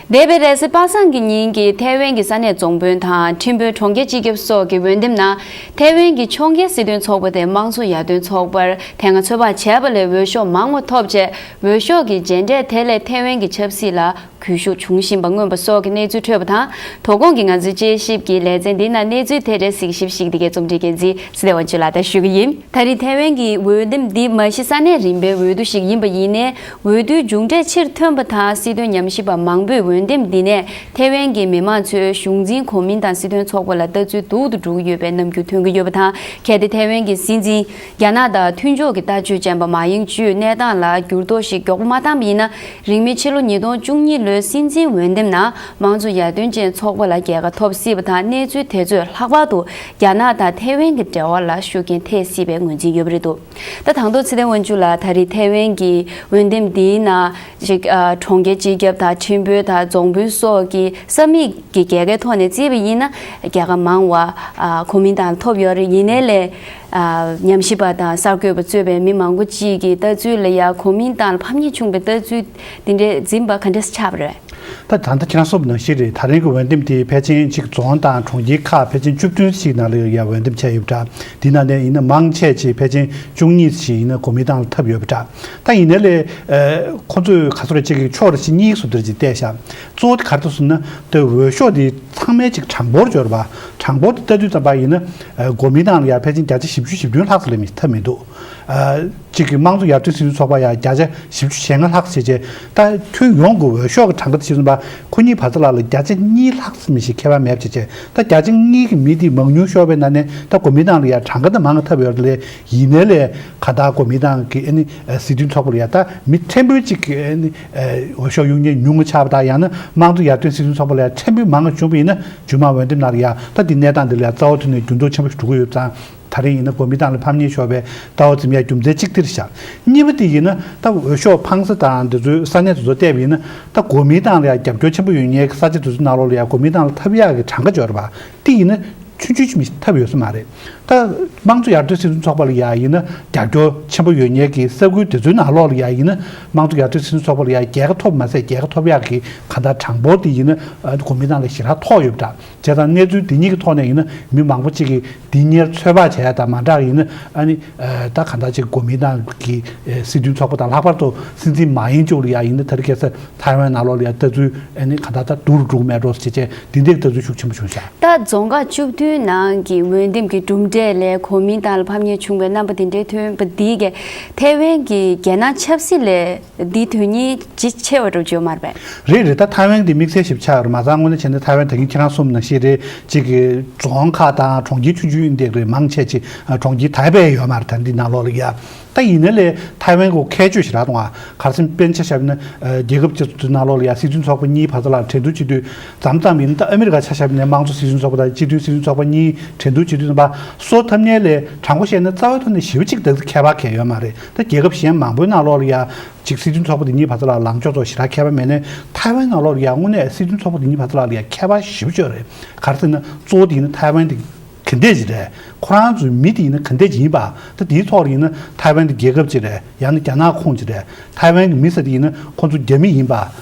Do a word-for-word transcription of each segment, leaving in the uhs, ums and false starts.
འདས་པའི་རེས་གཟའ་པ་སངས་ཀྱི་ཉིན་གྱི་ཐའེ་ཝན་གྱི་ས་གནས་རྫོང་དཔོན་དང་ཁྲིམས་དཔོན་གྲོང་ཁྱེར་སྤྱི་ཁྱབ་སོགས་ཀྱི་འོས་འདེམས་ནང་། ཐའེ་ཝན་གྱི་ཕྱོགས་འགལ་སྲིད་དོན་ཚོགས་པ་དེ་དམངས་གཙོ་ཡར་ཐོན་ཚོགས་པར་དེ་སྔ་ཚོད་དཔག་བྱས་པ་ལས་འོས་ཤོག་མང་བ་ཐོབ་རྗེས། འོས་ཤོག་གི་རྗེས་འབྲས་དེ་ལས་ཐའེ་ཝན་གྱི་ཆབ་སྲིད་ལ་གུས་ཞབས་བྱུང་བཞིན་པ་མངོན་པ་སོགས་ཀྱི་གནས་ཚུལ་ཐོས་པ་དང་། དོ་དགོང་གི་ང་ཚོའི་དཔྱད་ཞིབ་ཀྱི་ལེ་ཚན་འདི་ན་གནས་ཚུལ་དེ་འདྲའི་གཟིགས་ཞིབ་ཞིག་འདི་གའི་རྩོམ་སྒྲིག་འགན་འཛིན་ཚེ་བརྟན་དབང་ཕྱུག་ལགས་དང་ཞུ་གི་ཡིན། ད་རེས་ཐའེ་ཝན་གྱི་འོས་འདེམས་འདི་མ་གཞི་ས་གནས་རིམ་པའི་འོས་བསྡུ་ཞིག་ཡིན་པ་ཡིན་ནའི། འོས་བསྡུའི་མཇུག་འབྲས་ཕྱིར་ཐོན་པ་དང་སྲིད་དོན་ཉམས་ཞིབ་པ་མང་པོས་འོས་འདེམས་འདི་ནས་ཐའེ་ཝན་གྱི་མི་མང་ཚོས་གཞུང་འཛིན་གོ་མིན་ཏང་སྲིད་དོན་ཚོགས་པ་ལ་ལྟ་ཚུལ་སྡུག་ཏུ་འགྲོ་གི་ཡོད་པའི་རྣམ་འགྱུར་ཐོན་གྱི་ཡོད་པ་དང་། གལ་ཏེ་ཐའེ་ཝན་གྱི་སྲིད་འཛིན་རྒྱ་ནག་དང་མཐུན་ཕྱོགས་ཀྱི་ལྟ་སྤྱོད་ཅན་པ་མ་ཡིང་ཅུས་གནས་སྟངས་ལ་འགྱུར་ལྡོག་ཞིག་མགྱོགས་པོ་མ་བཏང་པ་ཡིན་ན། རིང་མིན་ཕྱི་ལོ་ཉིས་སྟོང་བཅུ་གཉིས་ལོའི་སྲིད་འཛིན་འོས་འདེམས་ནང་དམངས་གཙོ་ཡར་ཐོན་ཅན་ཚོགས་པ་ལ་རྒྱལ་ཁ་ཐོབ་སྲིད་པ་དང་། གནས་ཚུལ་དེ་ཚོས་ལྷག་པར་དུ་རྒྱ་ནག་དང་ཐའེ་ཝན་གྱི་འབྲེལ་བ་ལ་ཤུགས་རྐྱེན་ཐེབས་སྲིད་པའི་ངོས་འཛིན་ཡོད་པ་རེད་འདུག་ད་དང་ཐོག་ཚེ་བརྟན་དབང་ཕྱུག་ལགས། ད་རེས་ཐའེ་ཝན་གྱི་འོས་འདེམས་འདིའི་ནང་ཅིག་ཨ་གྲོང་ཁྱེར་སྤྱི་ཁྱབ་དང་ཁྲིམས་དཔོན་དང་རྫོང་དཔོན་སོགས་ཀྱི་ས་མིག་གི་རྒྱལ་ཁའི་ཐོག་ནས་བརྩིས་པ་ཡིན་ན། རྒྱལ་ཁ་མང་བ་ཨ་གོ་མིན་ཏང་ཐོབ་ཡོད་རེད། ཡིན་ནའི་ལས་ཨ་ཉམས་ཞིབ་པ་དང་གསར་འགོད་པ་གཙོས་པའི་མི་མང་པོ་གཅིག་གི་ལྟ་ཚུལ་ལ་ཡང་གོ་མིན་ཏང་ལ་ཕམ་ཉེས་བྱུང་བའི་ལྟ་ཚུལ་འདི་འདྲའི་འཛིན་པ་ག་འདྲས་ཆགས་པ་རེད། ད་ད་ལྟ་ཁྱེད་རང་གསུངས་པ་ནང་བཞིན་རེད། ད་རིང་གི་འོས་འདེམས་དེ་ཕལ་ཆེར་གཅིག་རྫོང་དང་གྲོང་ཁྱེར་ཁག་ཕལ་ཆེར་བཅུ་བདུན་ཞིག་ནང་ལ་ཡང་འོས་འདེམས་བྱས་ཡོད་པ་འདྲ། དེ་ནང་ནས་ཡིན་ན་མང་ཆེ་ཆེ་ཕལ་ཆེར་བཅུ་གཉིས་ཞིག་ཡིན་ན་གོ་མིན་ཏང་ལ་འཐབ་ཡོད་པ་འདྲ། ད་ཡིན་ནའི་ལས་ཁོ་ཚོས་ག་ཚོད་རེ་གཅིག་གི་ཕྱོགས་རེ་གཅིག་གཉིས་སུ་དེར་གཅིག་བལྟས་ཤག་གཙོ་བོ་དེ་ག་རེ་འདུག་ཟེར་ན། དེ་འོས་ཤོག་དེ་ཚང་མའི་གཅིག་གྲངས་འབོར་འབྱོར་བ། གྲངས་འབོར་དེ་ལྟ་དུས་ཙམ་པ་ཡིན་ན་གོ་མིན་ཏང་ལ་ཡང་ཕལ་ཆེར་བརྒྱ་ཆ་བཞི་བཅུ་ཞེ་བདུན་ལྷག་ཙམ་ལས་མི་འཐབ་མི་འདུག་གཅིག་གི་དམངས་གཙོ་ཡར་ཐོན་སྲིད་དོན་ཚོགས་པ་ཡང་བརྒྱ་ཆ་བཞི་བཅུ་ཞེ་ལྔ་ལྷག་བྱས་རྗེས། ད་ཁྱོན་ཡོངས་ཀྱི་འོས་ཤོག་གི་གྲངས་ཀ་དེ་བྱས་ཙམ་པ་ཁོ་གཉིས་བར་མཚམས་ལ་ལ་བརྒྱ་ཆ་གཉིས་ལྷག་ཙམ་ཞིག་ཁྱད་པར་མེད་པ་བྱས་རྗེས། ད་བརྒྱ་ཆ་གཉིས་ཀྱི་མི་དེ་མང་ཉུང་ཤོར་བའི་ནང་ནས་ད་གོ་མིན་ཏང་ལ་ཡང་གྲངས་ཀ་དེ་མང་གི་འཐབ་ཡོད་རེད། ཡིན་ནའི་ལས་ག་ད་གོ་མིན་ཏང་གི་ཨ་ནི་སྲིད་དོན་ཚོགས་པ་ལ་ཡང་ད་མི་ཕྲན་བུ་གཅིག་གི་ཨ་ནི་འོས་ཤོག་གཡུག་མཁན་ཉུང་ངུ་ཆགས་པ་དང་། ཡང་ན་དམངས་གཙོ་ཡར་ཐོན་སྲིད་དོན་ཚོགས་པ་ལ་ཡང་ཕྲན་བུ་མང་བ་བྱུང་བ་ཡིན་ན། རྗེས་མ་འོས་འདེམས་ནང་ལ་ཡང་ད་འདི་གནས་སྟངས་འདི་ལ་ཡང་རྩ་བ་ཐོན་ནས་འགྱུར་ལྡོག་ཆེན་པོ་ཞིག་འགྲོ་གི་ཡོད་ཙང་། ད་རེས་ཡིན་ན་གོ་མིན་ཏང་ལ་ཕམ་ཉེས་ཤོར་བའི་ལྟ་བ་འཛིན་ཡ་རྒྱུ་མཚན་གཅིག་དེ་རེད་ཤག་གཉིས་པ་དེ་ཡིན་ན་ད་འོས་ཤོག་འཕངས་ས་དང་འདི་ཚོའི་ས་གནས་དེ་ཚོ་བལྟས་པ་ཡིན་ན། ད་གོ་མིན་ཏང་ལ་ཡང་རྒྱབ་སྐྱོར་ཆེན་པོ་ཡོད་མཁན་གྱི་ས་ཆ་དེ་ཚོའི་ནང་ལོགས་ལ་ཡང་གོ་མིན་ཏང་ལ་འཐབ་ཡག་གི་གྲངས་ཀ་འབྱོར་བ་དེ་ཡིན་ན་ཆུང་ཆུང་ཅིག་མི་འཐབ་ཡོད་ས་མ་རེད། ད་དམངས་གཙོ་ཡར་ཐོན་སྲིད་དོན་ཚོགས་པ་ལ་ཡང་ཡིན་ན་རྒྱབ་སྐྱོར་ཆེན་པོ་ཡོད་མཁན་གྱི་ས་ཁུལ་དེ་ཚོའི་ནང་ལོགས་ལ་ཡང་ཡིན་ན། དམངས་གཙོ་ཡར་ཐོན་སྲིད་དོན་ཚོགས་པ་ལ་ཡང་རྒྱལ་ཁ་ཐོབ་མ་ཟད་རྒྱལ་ཁ་ཐོབ་ཡག་གི་གང་ལྟར་གྲངས་འབོར་དེ་ཡིན་ན་གོ་མིན་ཏང་ལ་ཞེ་དྲག་མཐོ་ཡོད་པ་འདྲ། བྱས་ཙང་གནས་ཚུལ་འདི་གཉིས་ཀྱི་ཐོག་ནས་ཡིན་ན་མི་མང་པོ་གཅིག་གིས་འདི་གཉེར་ཚོད་དཔག་བྱས་ཡ་དང་མ་འདྲ་ཡིན་ན། ཨ་ནི་ད་གང་ལྟར་ཅིག་གོ་མིན་ཏང་གི་སྲིད་དོན་ཚོགས་པ་དང་། ལྷག་པར་དུ་སྲིད་འཛིན་མ་ཡིན་ཅུ་ལ་ཡ་ཡིན་ན་ད་རེས་ཁ་སང་ཐའེ་ཝན་ནང་ལོགས་ལ་ཡ་ལྟ་ཚུལ་ཨ་ནི་གང་ལྟར་ད་སྡུག་རུ་འགྲོ་གི་མེད་འགྲོ་ཟེར་བྱས་འདི་འདྲའི་ལྟ་ཚུལ་ཤུགས་ཆེན་པོ་བྱུང་ཤག་ད་རྫོང་ཁག་བཅུ་བདུན་ནང་གི་འོས་འདེམས་ཀྱི་གྲུབ་འབྲས་ལས་གོ་མིན་ཏང་ལ་ཕམ་ཉེས་བྱུང་བའི་རྣམ་པ་འདི་འདྲའི་ཐོན་པ་འདི་གས་ཐའེ་ཝན་གྱི་རྒྱལ་ནང་ཆབ་སྲིད་ལས། འདི་དོན་སྙིང་ཇི་ཆེ་བ་འགྲོ་རྒྱུ་མ་རེད་པས། རེད་རེད། ད་ཐའེ་ཝན་འདི་དམིགས་བསལ་ཞིག་ཆགས་ཡོད་རེད། མ་རྩ་དངོས་གནས་བྱས་ན་ཐའེ་ཝན་ད་གིན་ཁྱེད་རང་གསུངས་ནང་བཞིན་རེད། གཅིག་གི་རྫོང་ཁག་དང་གྲོང་ཁྱེར་ཆུང་ཆུང་འདི་རེད། མང་ཆེ་ཆེ་གྲོང་ཁྱེར་ཐའེ་པེ་ཡོད་མ་རེད། ད་འདི་ནང་ལོགས་ལ་ཡ། ད་ཡིན་ན་ལས་ཐའེ་ཝན་གོ་ཁྱད་ཆོས་ཞེ་དྲག་འདུག་ཨ། ག་རེ་ཟེར་ན་དཔེར་ན་ཆ་བཞག་ན་རྒྱལ་ཁབ་སྤྱི་ཚོགས་ནང་ལོགས་ལ་ཡ་སྲིད་དོན་ཚོགས་པ་གཉིས་བར་མཚམས་ལ་འགྲན་བསྡུར་བྱེད་དུས་མཚམས་མཚམས་ཡིན་ན། ད་ཨ་མི་རི་ཀ་ཆ་བཞག་ན་དམངས་གཙོ་སྲིད་དོན་ཚོགས་པ་དང་སྤྱི་མཐུན་སྲིད་དོན་ཚོགས་པ་གཉིས་འགྲན་བསྡུར་བྱེད་དུས་ཙམ་པ་སོ་འཐབ་མཁན་ལས་དྲང་པོ་བཤད་ན་རྩ་བའི་ཐོག་ནས་ཞེ་པོ་ཅིག་ད་ག་ཚོད་ཁྱད་པར་གང་ཡང་ཡོད་མ་རེད། ད་རྒྱལ་ཁབ་གཞན་མང་པོའི་ནང་ལོགས་ལ་ཡ་ཅིག་སྲིད་དོན་ཚོགས་པ་དེ་གཉིས་བར་མཚམས་ལ་ལངས་ཕྱོགས་ཐོག་ཞེ་དྲག་ཁྱད་པར་མེད་ནའི། ཐའེ་ཝན་ནང་ལོགས་ལ་ཡ་དངོས་གནས་སྲིད་དོན་ཚོགས་པ་དེ་གཉིས་བར་མཚམས་ལ་ཡ་ཁྱད་པར་ཞེ་པོ་ཅིག་ཡོད་རེད། ག་རེ་ཟེར་ན་གཙོ་བོ་དེ་ཡིན་ན་ཐའེ་ཝན་དེ་ག་འདྲས་ཅིག་རེད། ཁོ་རང་ཚོའི་མི་དེ་ཡིན་ན་ག་འདྲས་ཅིག་ཡིན་པ། ད་དེའི་ཐོག་ལ་ཡིན་ན་ཐའེ་ཝན་དེ་རྒྱལ་ཁབ་ཅིག་རེད། ཡང་ན་རྒྱ་ནག་ཁོངས་ཅིག་རེད། ཐའེ་ཝན་གྱི་མི་ཟེར་དེ་ཡིན་ན་ཁོ་ཚོ་རྒྱ་མི་ཡིན་པ།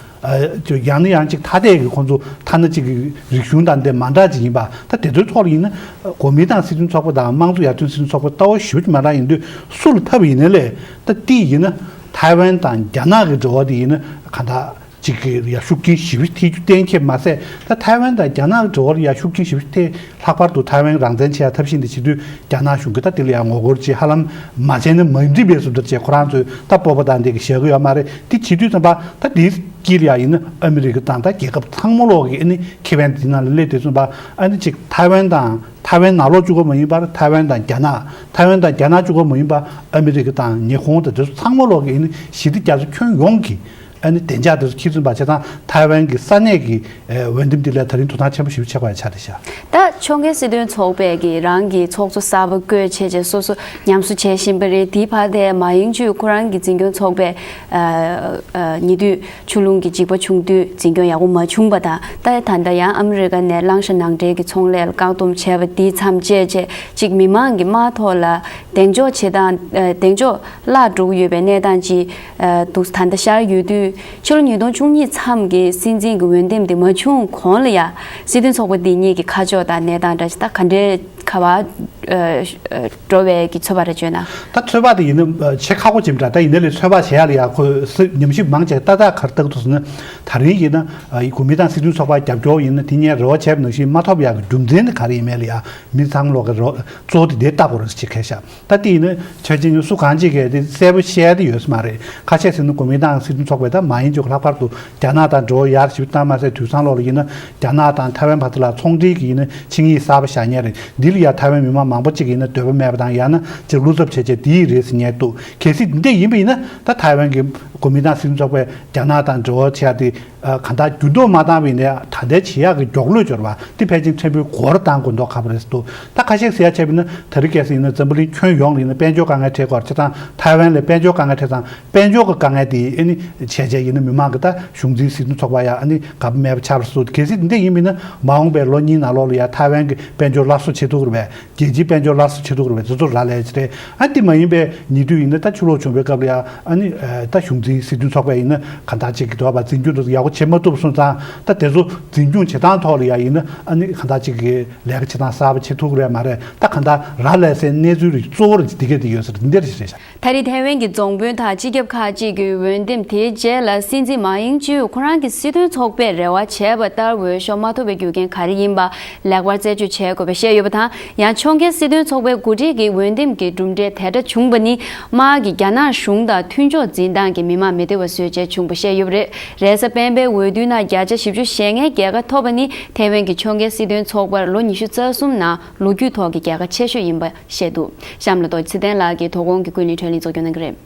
ཨ་ཅོ་ཡང་ན་ཡང་ཅིག་ཐ་དད་ཀྱི་ཁོ་ཚོ་ཐ་ན་ཅིག་གི་རིག་གཞུང་དང་དེ་མ་འདྲ་ཅིག་ཡིན་པ། ད་དེ་ཚོའི་ཐོག་ལ་ཡིན་ན་གོ་མིན་ཏང་སྲིད་དོན་ཚོགས་པ་དང་དམངས་གཙོ་ཡར་ཐོན་སྲིད་དོན་ཚོགས་པ་ལྟ་བ་ཞེ་པོ་ཅིག་མ་འདྲ་ཡིན་དུས། སུ་ལ་འཐབ་ཡིན་ནའི་ལས་ད་དེ་ཡིན་ན་ཐའེ་ཝན་དང་རྒྱ་ནག་གི་འབྲེལ་བ་དེ་ཡིན་ན་གང་ལྟར་ཅིག་གི་ཡ་ཤུགས་རྐྱེན་ཞེ་པོ་ཅིག་ཐེབས་རྒྱུ་གཏན་འཁེལ་མ་ཟད། ད་ཐའེ་ཝན་དང་རྒྱ་ནག་གི་འབྲེལ་བ་ལ་ཡ་ཤུགས་རྐྱེན་ཞེ་པོ་ཅིག་ཐེབས། ལྷག་པར་དུ་ཐའེ་ཝན་རང་བཙན་བྱེད་ཡ་ཐབས་ཤེས་འདི་བྱེད་དུས་རྒྱ་ནག་གཞུང་གིས་ད་དེ་ལ་ཡང་ངོ་རྒོལ་བྱེད། ཧ་ལམ་མ་བྱས་ན་མ་འགྲིག་པའི་བཟོ་ལྟར་བྱས། ཁོ་རང་ཚོས་ད་སྤོབས་པ་དང་འདི་གི་བཞག་གི་ཡོད་མ་རེད། དེ་བྱེད་དུས་ཙམ་པ་ད་དེའི་དཀྱིལ་ལ་ཡང་ཡིན་ན་ཨ་མི་རི་ཀ་དང་ད་རྒྱལ་ཁབ་ཚང་མ་ལོག་གི་ཨ་ནི་ཁེ་ཕན་དེ་ནང་ལ་སླེབས་དུས་ཙམ་པ། ཨ་ནི་ཅིག་ཐའེ་ཝན་དང་ཐའེ་ཝན་ནང་ལོགས་གཅིག་པོ་མ་ཡིན་པར་ཐའེ་ཝན་དང་རྒྱ་ནག་ཐའེ་ཝན་དང་རྒྱ་ནག་གཅིག་པོ་མ་ཡིན་པར་ཨ་མི་རི་ཀ་དང་ཉི་ཧོང་དང་དེ་ཚོ་ཚང་མ་ལོག་གི་ཨ་ནི་ཞི་བདེ་རྒྱ་མཚོ་ཁྱོན་ཡོངས་ཀྱི་ཨ་ནི་བདེ་འཇགས་དེ་ཚོ་ཁྱེར་ཚུན་པ་བྱས་ཙང་ཐའེ་ཝན་གྱི་ས་གནས་ཀྱི་ཨེ་འོས་འདེམས་འདི་ལ་ད་རིང་དོ་སྣང་ཆེན་པོ་ཞིག་ཆགས་པ་ཆགས་བསྡད་ཤག་ད་ཕྱོགས་འགལ་སྲིད་དོན་ཚོགས་པས་ཀྱི་རང་གི་ཚོགས་གཙོ་གསར་པ་བསྐོས་བྱས་རྗེས་སོ་སོ་ཉམས་གསོ་བྱེད་བཞིན་པ་རེད། དེའི་བར་དེ་མ་ཡིང་ཅུས་ཁོ་རང་གི་འཛིན་སྐྱོང་ཚོགས་པས་ཨ་ཨ་ཉེ་དུས་ཆུ་ཀླུང་གི་འཇིགས་པ་བྱུང་དུས་འཛིན་སྐྱོང་ཡག་པོ་མ་བྱུང་པ་དང་། ད་ད་ལྟ་ཡང་ཨ་མི་རི་ཀ་ནས་གླང་ཤ་ནང་འདྲེན་གྱི་ཚོང་ལས་ལ་བཀག་སྡོམ་བྱས་པ་དེ་མཚམས་བཅད་རྗེས་གཅིག་མི་མང་གི་དམག་ཐོག་ལ་གདེང་འཇོག་བྱེད་སྟངས་ཨ་གདེང་འཇོག་བརླག་འགྲོ་གི་ཡོད་པའི་གནས་སྟངས་ཅིག་ཨ་འདུག་ད་ལྟ་ཤར་ཡོད་དུས། ཕྱི་ལོ་ཉིས་སྟོང་བཅུ་གཉིས་མཚམས་ཀྱི་སྲིད་འཛིན་གྱི་འོས་འདེམས་དེ་མ་བྱུང་གོང་ལ་ཡ། སྲིད་དོན་ཚོགས་པ་འདི་གཉིས་ཀྱི་ཁ་ཕྱོགས་དང་གནས་སྟངས་འདྲ་ཞིག་ད་ག་འདྲའི་ག་བ་འགྲོ་བའི་གི་ཚོད་དཔག་རེ་བྱོས་ན། ད་ཚོད་དཔག་དེ་ཡིན་ན་ཆེ་ཁག་པོ་ཅིག་འདྲ། ད་ཡིན་ན་ལས་ཚོད་དཔག་བྱེད་ཡ་ལ་ཡ་ཁོ་སི་ཉམས་ཞིབ་མང་ཆེ་ཏག་ཏག་གར་བཏགས་འདུག་ཟེར་ན། ད་རིང་ཡིན་ན་གོ་མིན་ཏང་སྲིད་དོན་ཚོགས་པ་རྒྱབ་སྐྱོར་ཡིན་ན་དེ་ཉིད་རེ་བ་བྱས་པ་ནང་བཞིན་མ་ཐོབ་ཡ་གི་རྒྱུ་མཚན་དེ་ག་རེ་ཡིན་མེད་ལ་ཡ་མི་ཚང་མ་ལོག་གི་རོ་གཙོ་བོ་དེ་དེ་ལྟ་དགོས་རེད་ཅེས་ཁས་བཞག་ད་དེ་ཡིན་ན་ཆ་ཅན་སུ་གང་ཅིག་གིས་དེ་གསལ་པོ་བཤད་དེ་ཡོད་ས་མ་རེད། ཁ་ཤས་ཟེར་ན་གོ་མིན་ཏང་སྲིད་དོན་ཚོགས་པས་ད་མ་ཡིན་ཅིག་ལྷག་པར་དུ་རྒྱ་ནག་དང་འབྲེལ་བ་ཡར་ཞིབ་བཏང་མ་ཟད་དུས་སང་ལོག་ལ་ཡིན་ན་རྒྱ་ནག་དང་ཐའེ་ཝན་བར་དུ་ལ་ཚོང་འབྲེལ་གྱི་ཡིན་ན་ཆིངས་ཡིག་གསར་པ་བཞག་མཁན་རེད། འདི་ལ་ཡ་ཐའེ་ཝན་མི་མང་མང་པོ་ཅིག་ཡིན་ན་འདོད་པ་མེད་པ་དང་ཡང་ན་ཅིག་བློ་འཚབ་བྱས་བྱས་དེ་ཡིན་རེད་ཟེར་མཁན་འདུག་གལ་སྲིད་འདི་འདྲ་ཡིན་པ་ཡིན་ན་ད་ཐའེ་ཝན་གྱི་གོ་མིན་ཏང་སྲིད་དོན་ཚོགས་པས་རྒྱ་ནག་དང་འབྲེལ་བ་བྱས་ཏེ། གང་ལྟར་འགྱུར་ལྡོག་མ་བཏང་བའི་ནས་ད་ལྟའི་བྱེད་ཡག་གི་མགྱོགས་ལོས་འབྱོར་བ་དེ་ཕལ་ཆེར་ཕྲན་བུའི་གོ་བར་བཏང་དགོས་མདོག་ཁ་པོ་རེད་འདུག་ད་ཁ་ཤས་ཟེར་ཡ་བྱས་པ་ཡིན་ན་ད་རེས་གལ་སྲིད་ཡིན་ན་འཛམ་བུ་གླིང་ཁྱོན་ཡོངས་ལ་ཡིན་ན་དཔལ་འབྱོར་དཀའ་ངལ་འཕྲད་ཀྱི་ཡོད་རེད། བྱས་ཙང་ཐའེ་ཝན་ལ་དཔལ་འབྱོར་དཀའ་ངལ་འཕྲད་ཙང་དཔལ་འབྱོར་གྱི་དཀའ་ངལ་དེ་ཨ་ནི་བྱས་བྱས་ཡིན་ན་མི་མང་གི་ད་གཞུང་འཛིན་སྲིད་དོན་ཚོགས་པ་ཡ་ཨ་ནི་དགའ་པོ་མེད་པ་ཆགས་པ་རེད་འདུག་གལ་སྲིད་འདི་འདྲ་ཡིན་པ་ཡིན་ན་མ་འོངས་པའི་ལོ་གཉིས་ནང་ལོགས་ལ་ཡ་ཐའེ་ཝན་གྱི་དཔལ་འབྱོར་སླར་གསོ་བྱེད་ཐུབ་ཀྱི་རེད་པས། རྒྱལ་སྤྱིའི་དཔལ་འབྱོར་སླར་གསོ་བྱེད་ཐུབ་ཀྱི་རེད་པས། དེ་ཚོ་རག་ལས་ཀྱི་རེད། ཨ་འདི་མ་ཡིན་པའི་ཉེ་དུས་ཡིན་ན་ད་ཕྱི་ལོགས་བྱུང་བའི་སྐབས་ལ་ཡ་ཨ་ནི་ད་གཞུང་འཛིན་སྲིད་དོན་ཚོགས་པས་ཡིན་ན་གང་ལྟར་ཅིག་གི་དོགས་པ་འཛིན་སྐྱོང་དུ་ཡག་པོ་བྱེད་མ་ཐུབ་སོང་ཙང་ད་དེ་ཚོ་འཛིན་སྐྱོང་བྱེད་སྟངས་ཐོག་ལ་ཡ་ཡིན་ན་ཨ་ནི་གང་ལྟར་ཅིག་གི་ལས་ཀ་བྱེད་སྟངས་གསར་པ་བྱེད་ཐུབ་ཀྱི་རེད་མ་རེད། ད་གང་ལྟར་རག་ལས་སའི་གནས་ཚུལ་རིགས་གཙོ་བོ་རིགས་འདི་གས་དེ་ཡོད་ཟེར་འདི་འདྲ་ཞིག་རེད་ཤག་ད་རེས་ཐའེ་ཝན་གྱི་རྫོང་དཔོན་དང་སྤྱི་ཁྱབ་ཁག་ཅིག་གི་འོས་འདེམས་དེའི་རྗེས་ལ་སྲིད་འཛིན་མཱ་ཡིང་ཅིའུ་ཁོ་རང་གི་སྲིད་དོན་ཚོགས་པས་རེ་བ་བྱས་པ་ལྟར་འོས་ཤོག་མ་ཐོབ་པའི་རྒྱུ་རྐྱེན་ག་རེ་ཡིན་པ་ལེགས་པར་རྩད་གཅོད་བྱེད་དགོས་པ་བཤད་ཡོད་པ་དང་། ཡང་ཕྱོགས་འགལ་སྲིད་དོན་ཚོགས་པའི་འགོ་ཁྲིད་ཀྱི་འོས་འདེམས་ཀྱི་གྲུབ་འབྲས་དེ་འདྲ་བྱུང་བ་ནི་དམག་གིས་རྒྱ་ནག་གཞུང་དང་མཐུན་ཕྱོགས་འཛིན་སྟངས་ཀྱིས་མི་མང་མི་བདེ་བ་བཟོས་བྱས་བྱུང་བ་བཤད་ཡོད་པ་རེད། རེས་གཟའ་སྤེན་པའི་འོས་བསྡུའི་ནང་བརྒྱ་ཆ་བཞི་བཅུ་ཞེ་ལྔའི་རྒྱལ་ཁ་ཐོབ་པ་ནི་ཐའེ་ཝན་གྱི་ཕྱོགས་འགལ་སྲིད་དོན་ཚོགས་པར་ལོ་ཉི་ཤུ་རྩ་གསུམ་ནང་ལོ་རྒྱུས་ཐོག་གི་རྒྱལ་ཁ་ཆེ་ཤོས་ཡིན་པ་བཤད་འདུག་གཤམ་ལ་རྡོ་རྗེ་ཚེ་བརྟན་ལགས་ཀྱིས་དོ་དགོང་གི་ཀུན་གླེང་དྲན་གླེང་ཚོགས་སྐྱོང་གནང་གི་རེད།